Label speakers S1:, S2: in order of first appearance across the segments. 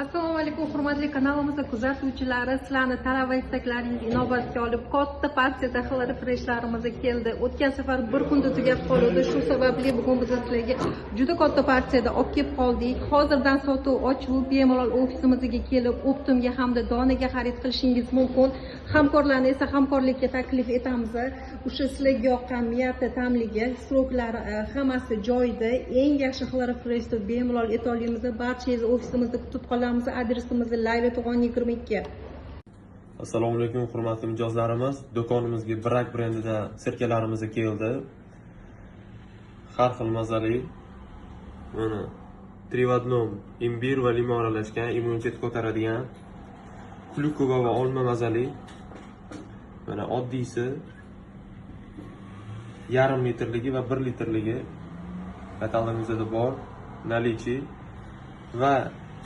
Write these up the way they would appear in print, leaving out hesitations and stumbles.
S1: Assalomu alaykum, hurmatli kanalimizni kuzatuvchilari. Sizlarni talab va istaklaringizni inobatga olib, katta partiyada Xlorofreshlarimiz keldi. O'tgan safar bir kunda tugab qoldi. Shu sababli bugun biz sizlarga juda katta partiyada olib kelib qoldik. Hozirdan sotuv ochib, bemalol ofisimizga kelib, оптом ga hamda donaga xarid qilishingiz mumkin. Hamkorlarni esa hamkorlikka taklif etamiz. O'sha sizlarga yoqqan мята ta'mligi, срок lari hammasi joyida. Eng yaxshi Xlorofresh deb bemalol ayta. Barchangizni ofisimizda kutib qolamiz. Adresimiz Layli To'g'on 22.
S2: Assalomu alaykum, hurmatli mijozlarimiz. Do'konimizga Brak brendida sirkalarimiz keldi. Har xil mazali. Mana, 3 в одном, imbir va limon aralashgan, immunitet ko'taradigan, клюква va olma mazali. Mana, oddiysi, yarim litrligi va 1 litrligi katalogimizda bor, наличии. Va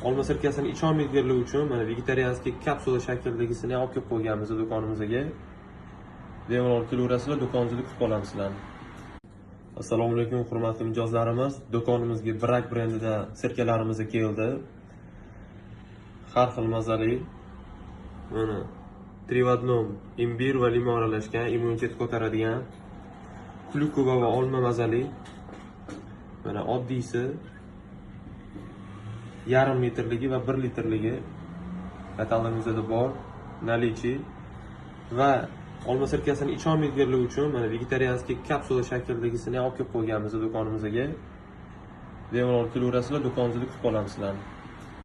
S2: olma sirkasini icholmaydiganlar uchun mana, вегетарианский kapsula shakldagisini ham olib kelib qo'yganmiz do'konimizga. Bemalol kelaverasizlar, do'konimizda kutib qolamiz sizlarni. Assalomu alaykum, hurmatli mijozlarimiz. Do'konimizga Brak brendida sirkalarimiz keldi. Har xil mazali. Mana, 3 в одном, imbir va limon aralashgan, immunitet ko'taradigan, клюква va olma mazali. Mana, oddiysi, yarim litrligi va 1 litrligi katalogimizda bor, наличии. Va olma sirkasini icholmaydiganlar uchun mana, вегетарианский kapsula shakldagisini ham olib kelib qo'yganmiz do'konimizga. Bemalol kelaverasizlar, do'konimizda kutib qolamiz sizlarni.